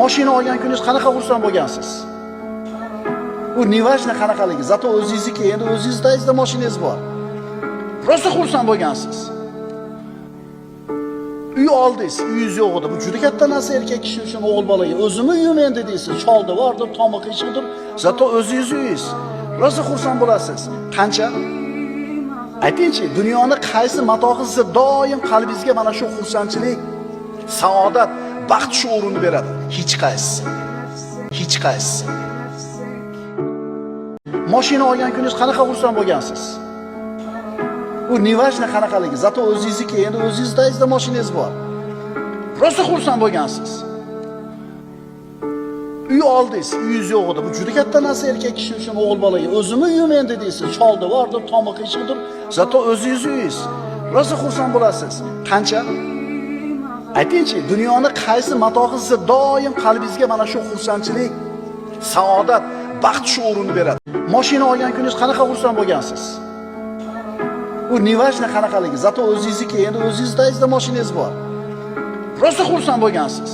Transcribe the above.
Mashina olgan kuningiz qanaqa xursand bo'lgansiz? U неважно qanaqaligi, зато o'zingizniki, endi o'zingizdagizda mashinangiz bor. Rosa xursand bo'lgansiz. Uy oldingiz, uyingiz yo'q edi. Bu juda katta narsa erkak kishi uchun, o'g'il bolaga. O'zimni uyim endi deysiz. Choldi bordir, tomi qiyshiqdir, зато o'zingiz uyingiz. Rosa xursand bo'lasiz. Qancha? Aytingchi, dunyoni qaysi matohi sizni doim qalbingizga mana shu xursandchilik, saodat, baxt shuurini beradi? Hech qaysisi. Hech qaysisi. Mashina olgan kuningiz qanaqa xursand bo'lgansiz? U неважно qanaqaligi, зато o'zingizniki, endi o'zingizdagizda mashinangiz bor. Rosa xursand bo'lgansiz. Uy oldingiz, uyingiz yo'q edi. Bu juda katta narsa erkak kishi uchun, o'g'il bolaga. O'zimni uyim endi deysiz. Choldi bordir, tomi qiyshiqdir, зато o'zingiz uyingiz. Rosa xursand bo'lasiz. Qancha? Aytingchi, dunyoni qaysi matohi sizni doim qalbingizga mana shu xursandchilik, saodat, baxt shuurini beradi? Mashina olgan kuningiz qanaqa xursand bo'lgansiz? U неважно qanaqaligi, зато o'zingizniki, endi o'zingizdagizda mashinangiz bor. Rosa xursand bo'lgansiz.